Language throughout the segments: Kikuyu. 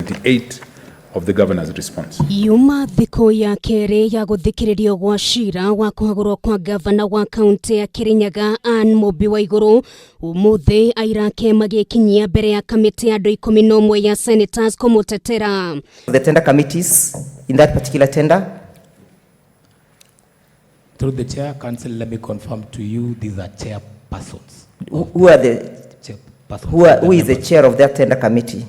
78 of the governor's response. Yuma thikũ ya kerĩ ya gũthikĩrĩrio gwa cira wa kũhagũrwo kwa gavana wa kaunti ya Kirinyaga Anne Mũmbi Waigũrũ, ũmũthĩ aira ake magĩkinyia mbere ya kamĩtĩ ya andũ 11 ya senators kũmũtetera. The tender committees in that particular tender? Through the chair, Council, let me confirm to you these are chairpersons. Who are the Chairpersons. Who is the chair of that tender committee?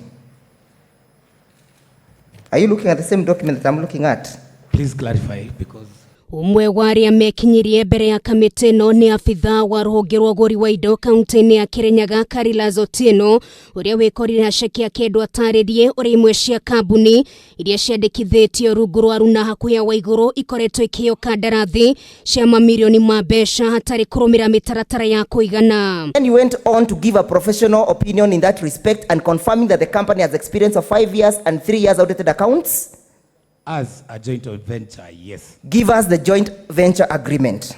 Are you looking at the same document that I'm looking at? Please clarify, because Ũmwe wa arĩa mekinyirie mbere ya kamĩtĩ ĩno nĩ abithaa wa rũhonge rwa ũgũri wa indo kaunti-inĩ ya Kirinyaga Carilas Otieno, ũrĩa wĩkorire haceki akĩendwo atarĩrie ũrĩa imwe cia kambuni iria ciandĩkithĩtio rungu rwa runa hakuhĩ ya Waigũrũ ikoretwo ikĩheo kandarathi cia mamirioni ma mbeca hatarĩ kũrũmĩrĩra mĩtaratara ya kũigana. And you went on to give a professional opinion in that respect and confirming that the company has experience of 5 years and 3 years audited accounts? As a joint venture, yes. Give us the joint venture agreement.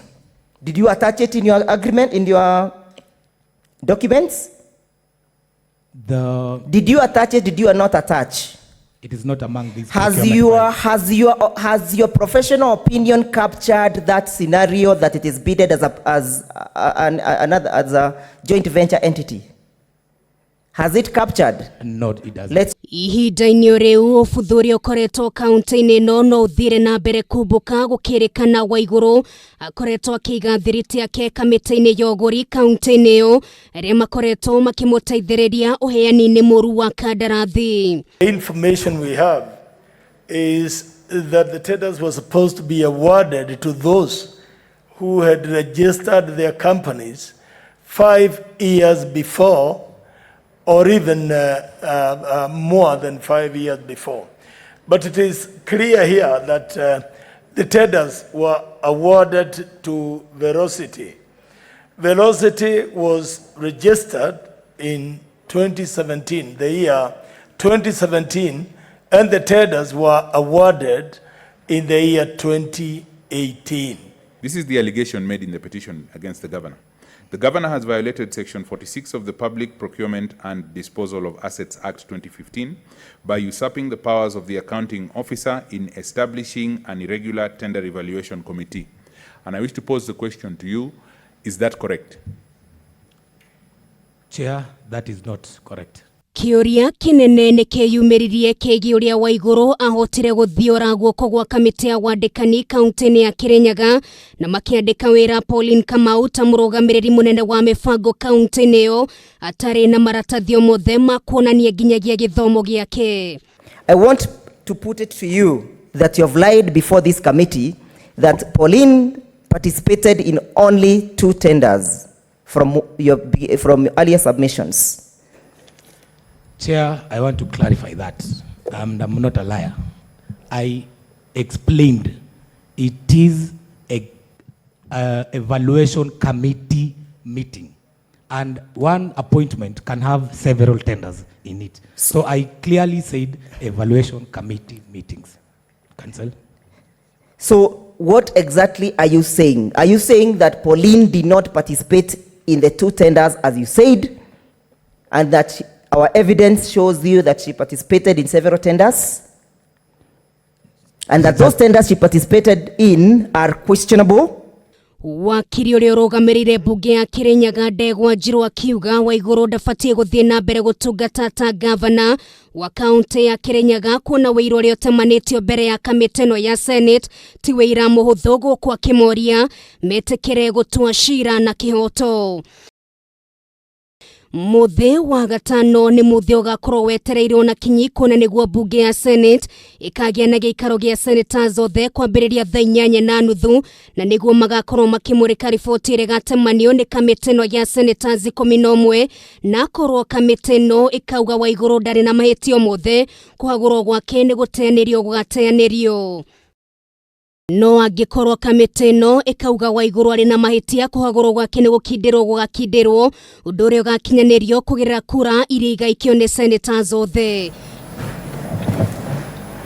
Did you attach it in your agreement, in your documents? Did you attach it? Did you not attach? It is not among these Has procurement your, files. has your professional opinion captured that scenario that it is bidded as a joint venture entity? Has it captured? No, it doesn't. Let's Ihinda-inĩ o rĩu, ũbuthu ũrĩa ũkoretwo kaunti-inĩ ĩno no ũthire na mbere kumbũka, gũkĩrĩkana Waigũrũ akoretwo akĩiga thiriti yake kamĩtĩ-inĩ ya ũgũri kaunti-inĩ ĩyo, arĩa makoretwo makĩmũteithĩrĩria ũheani-inĩ mũru wa kandarathi. The information we have is that the tenders were supposed to be awarded to those who had registered their companies 5 years before or even more than 5 years before. But it is clear here that the tenders were awarded to Velocity. Velocity was registered in 2017, the year 2017, and the tenders were awarded in the year 2018. This is the allegation made in the petition against the governor. The governor has violated Section 46 of the Public Procurement and Disposal of Assets Act 2015 by usurping the powers of the accounting officer in establishing an irregular tender evaluation committee. And I wish to pose the question to you, is that correct? Chair, that is not correct. Kĩũria kĩnene nĩ kĩyumĩririe kĩgiĩ ũrĩa Waigũrũ ahotire gũthiora guoko gwa kamĩtĩ ya wandĩkani kaunti-inĩ ya Kirinyaga na makĩandĩka wĩra Pauline Kamau ta mũrũgamĩrĩri mũnene wa mĩbango kaunti-inĩ ĩyo atarĩ na maratathi o mothe ma kuonania nginyagia gĩthomo gĩake. I want to put it to you that you have lied before this committee that Pauline participated in only two tenders from earlier submissions. Chair, I want to clarify that. I'm not a liar. I explained it is a evaluation committee meeting, and one appointment can have several tenders in it. So I clearly said evaluation committee meetings. Counsel? So what exactly are you saying? Are you saying that Pauline did not participate in the two tenders as you said, and that our evidence shows you that she participated in several tenders? And that those tenders she participated in are questionable? Wakiri ũrĩa ũrũgamĩrĩire mbunge ya Kirinyaga Ndegwa Njirũ akiuga Waigũrũ ndabatiĩ gũthiĩ na mbere gũtungata ta gavana wa kaunti ya Kirinyaga, kuona wĩira ũrĩa ũtemanĩtio mbere ya kamĩtĩ ĩno ya Senate ti wĩira mũhũthũ, gũkũ akĩmoria metĩkĩre gũtua cira na kĩhoto. Mũthĩ wa gatano nĩ mũthĩ ũgakorwo wetereirwo na kinyi, kuona nĩguo mbunge ya Senate ĩkagĩa na gĩikaro gĩa senators othe kwambĩrĩria thaa 8:30, na nĩguo magakorwo makĩmũrĩka riboti ĩrĩa ĩgatemanio nĩ kamĩtĩ ĩno ya senators 11. Na akorwo kamĩtĩ ĩno ĩkauga Waigũrũ ndarĩ na mahĩtia mothe, kũhagũrwo gwake nĩ gũteanĩrio gũgateanĩrio, no angĩkorwo kamĩtĩ ĩno ĩkauga Waigũrũ arĩ na mahĩtia, kũhagũrwo gwake nĩ gũkindĩrwo gũgakindĩrwo, ũndũ ũrĩa ũgakinyanĩrio kũgerera kura iria igaikio nĩ senators othe.